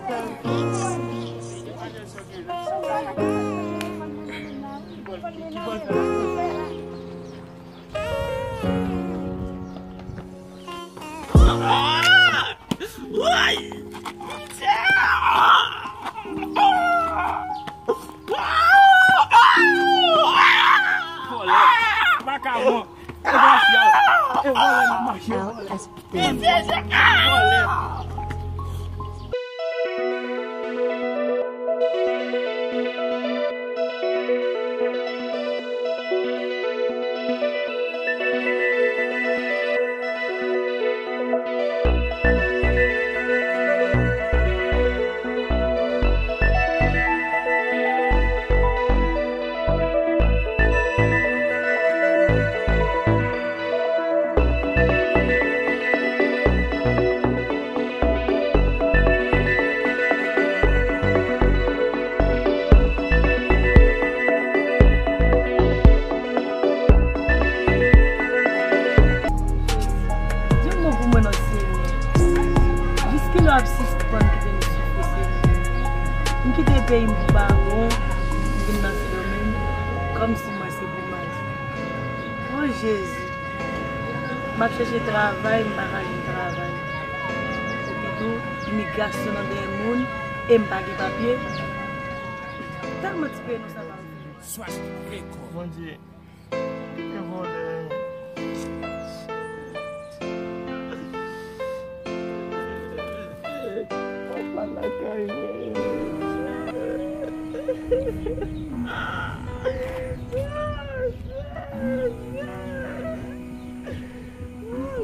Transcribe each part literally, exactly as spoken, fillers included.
Vòlè, vakabon, e grasyè, e vòlè n ap mache, vòlè. Vòlè. Di yon mo pou mwen non, Senyè. Jiskilè w ap sispann kite m soufri, Senyè? M kite peyi m pou pa bon, m vin nan Sendomeng, kòmsi mwen se pou mal. O Jezi, m ap chèche travay, m pa ka jwenn travay. Epi tou, imigrasyon nan dèyè moun, e m pa gen papye. Tèlman ti peyi nou sa pa vini. Bondye, kite vòlè. Papa lakay mwen.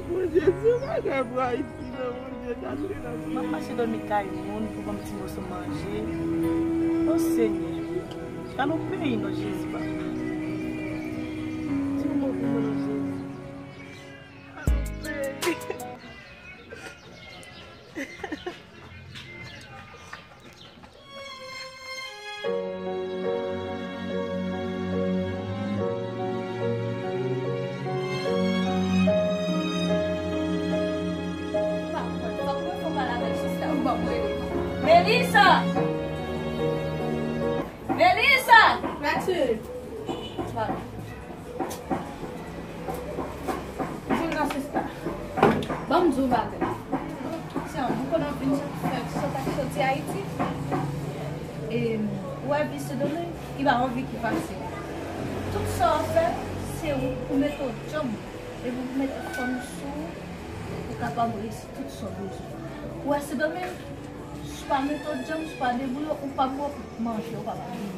Bondye, se bagay pou Ayiti, non, Bondye, gade nan m ap mache dòmi kay moun pou ban m ti moso manje. O Senyè, gade yon peyi non, Jezi, papa. Ti moman pou mwen non, Jezi. Gade yon peyi. Melissa! Melissa! Matilde! Di m non, sista. Ban m di w bagay. Tiens, ou konn anpil sa ki fè sòt ak soti Ayiti. E, ou wè vi Sendomeng, li pa yon vi ki fasil. Tout sa w ap fè, se ou pou mete w djanm. Epi pou mete fanm sou ou, pou kapab reyisi tout sa w bezwen. Ou wè Sendomeng, si w pa mete w djanm, si w pa deboule w, ou p ap wè manje, ou p ap ap viv.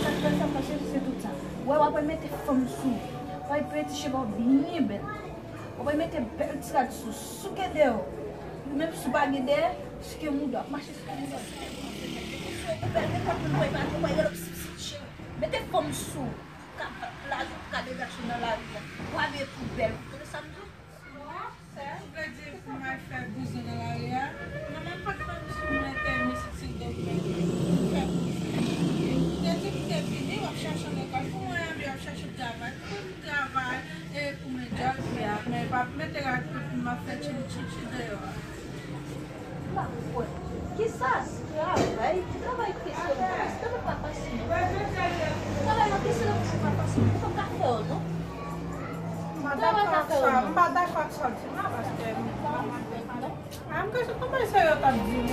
Sa k fè sa, paske se tout sa. Ou wè, w ap mete fanm sou ou. W ap penti cheve w byen bèl. W ap mete bèl ti rad sou, souke dèyè w. Menm si w pa gen dèyè, souke mouda w. Mache souke mouda w. Ou bèl, nenpòt moun wè, pa gen wè, yo sipsip cheri. Mete fanm sou ou. Ka, lari, ou ka degaje nan lari a. Ou abiye tou bèl. Ou tande sa m di w? Sè, ou vle di pou m al fè bouzou nan lari a? Manman pa t ban m sou mete misik Sildo pou mete fè bouzou. Ou te di m te vini, w ap chache yon lekòl pou mwen, epi w ap chache travay. Pou m travay, e pou mwen djòl fè a, men pa mete rad pou m ap fè tchitchitchi deyò a. M pa konprann. Kisa? Travay, travay ki se yon bagay, se pa fasil. Travay nan kesyon se pa fasil. Ou pa ka fè yo, non. Travay ka fè yo, non. M pa dakò ak sa w di m la, paske m pa konprann, non. A, m ka, m pa panse yo t ap di m.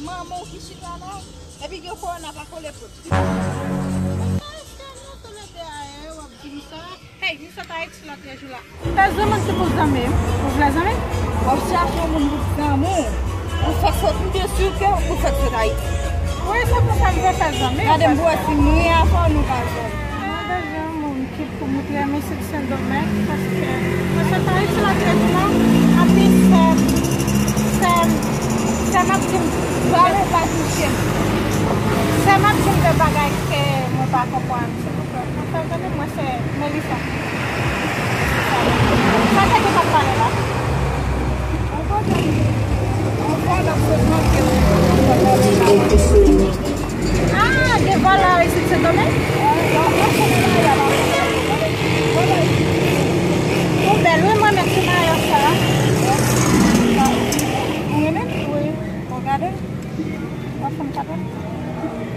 Manman w ki chita la, epi gen kòwona pa kole pot. Èske nou tou le de ayè w ap di m sa? Hey, m sot Ayiti lòt jou la. Pèse moun ki pou zanmi m. Ou vle zanmi? W ap chache yon moun pou zanmi w. Ou fèk sot, m te si ke ou fèk sot Ayiti. Wi, se pou sa m te fè zanmi. Gade m pou wè si m ri avè w nou pa zanmi. Mwen bezwen yon moun ki pou m renmen sot Sendomeng, paske mwen sot Ayiti lòt jou la, epi sè m, sè m, sè m ap di m, pale pa touche m. Sè m ap di m de bagay ke mwen pa konprann. Silvouplè, mwen fè zanmi, mwen se Melissa. Sa se ki t ap pale la? Ah, gen vòlè isit Sendomeng? Ou bèl, wi, mwen menm se Maya sa. Ou renmen? Wi. Bon, gade. W ap fè m kado?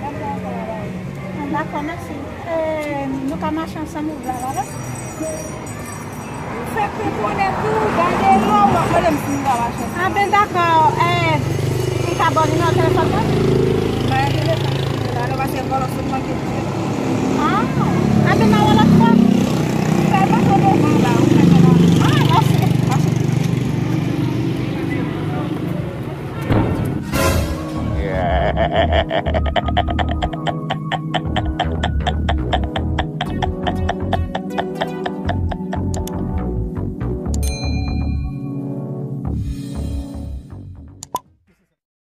Gade sa ankò la, la. Ah, dakò, mèsi. E, nou ka mache ansanm ou vle avè m? Ou fè konnen tou, gade lò, w ap mande m si nou ka mache ansanm. Ah, ben, dakò. E, m ka ba w nimewo telefòn mwen? Ba yo telefòn. Alò, paske vòlò sot manke. Ah, ah, ben, n a wè lòt fwa. Fè l pase devan la, ou fè kòman? Ah, mèsi. Mache.